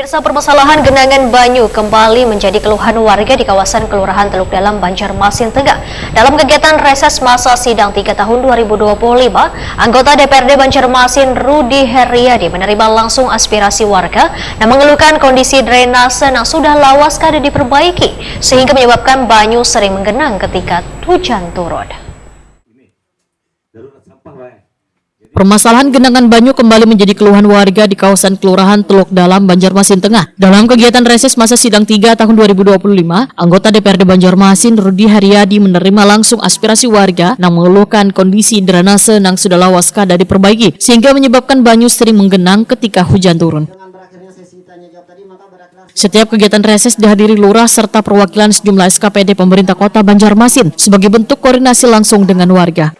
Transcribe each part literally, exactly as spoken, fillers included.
Permasalahan genangan banyu kembali menjadi keluhan warga di kawasan Kelurahan Teluk Dalam, Banjarmasin Tengah. Dalam kegiatan reses masa sidang tiga tahun dua ribu dua puluh lima, anggota D P R D Banjarmasin Rudi Heriadi menerima langsung aspirasi warga yang mengeluhkan kondisi drainase yang sudah lawas kada diperbaiki sehingga menyebabkan banyu sering menggenang ketika hujan turun. Permasalahan genangan banyu kembali menjadi keluhan warga di kawasan Kelurahan Teluk Dalam, Banjarmasin Tengah. Dalam kegiatan reses masa sidang tiga tahun dua ribu dua puluh lima, anggota D P R D Banjarmasin Rudi Haryadi menerima langsung aspirasi warga yang mengeluhkan kondisi drainase yang sudah lawas kada diperbaiki sehingga menyebabkan banyu sering menggenang ketika hujan turun. Setiap kegiatan reses dihadiri lurah serta perwakilan sejumlah S K P D pemerintah kota Banjarmasin sebagai bentuk koordinasi langsung dengan warga.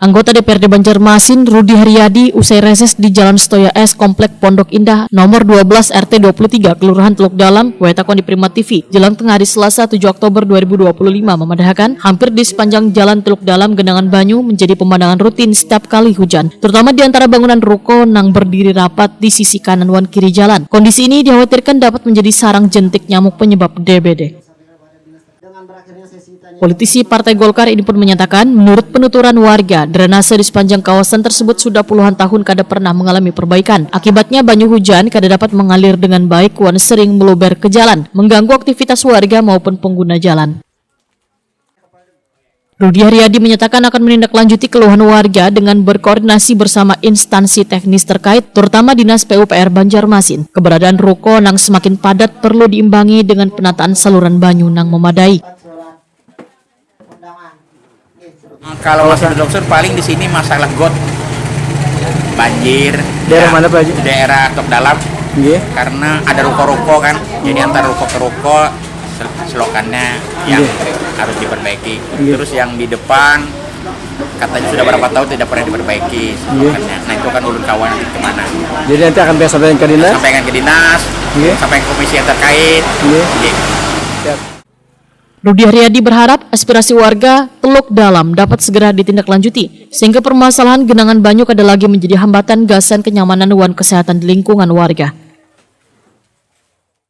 Anggota D P R D Banjarmasin, Rudi Haryadi, usai reses di Jalan Stoya S, Komplek Pondok Indah, nomor dua belas R T dua puluh tiga, Kelurahan Teluk Dalam, wetakon di Prima T V, jelang tengah hari Selasa tujuh Oktober dua ribu dua puluh lima, memadahakan hampir di sepanjang Jalan Teluk Dalam genangan banyu menjadi pemandangan rutin setiap kali hujan, terutama di antara bangunan ruko nang berdiri rapat di sisi kanan wan kiri jalan. Kondisi ini dikhawatirkan dapat menjadi sarang jentik nyamuk penyebab D B D. Politisi Partai Golkar ini pun menyatakan, menurut penuturan warga, drainase di sepanjang kawasan tersebut sudah puluhan tahun kada pernah mengalami perbaikan. Akibatnya, banyu hujan kada dapat mengalir dengan baik wan sering meluber ke jalan, mengganggu aktivitas warga maupun pengguna jalan. Rudi Haryadi menyatakan akan menindaklanjuti keluhan warga dengan berkoordinasi bersama instansi teknis terkait, terutama Dinas P U P R Banjarmasin. Keberadaan ruko nang semakin padat perlu diimbangi dengan penataan saluran banyu nang memadai. Kalau masalah longsor paling di sini masalah got, banjir. Daerah ya, mana Pak Haji? Daerah Tok Dalam. Iya. Karena ada ruko-ruko kan, jadi antar ruko ke ruko selokannya yang iya, harus diperbaiki. Iya. Terus yang di depan katanya sudah berapa tahun tidak pernah diperbaiki selokannya. Iya. Nah itu kan ulun kawan nanti kemana. Jadi nanti akan sampaikan ke dinas. Sampaikan ke dinas, iya, sampaikan ke komisi yang terkait. Iya. Iya. Siap. Rudi Haryadi berharap aspirasi warga Teluk Dalam dapat segera ditindaklanjuti sehingga permasalahan genangan banyu kada lagi menjadi hambatan gasan kenyamanan wan kesehatan di lingkungan warga.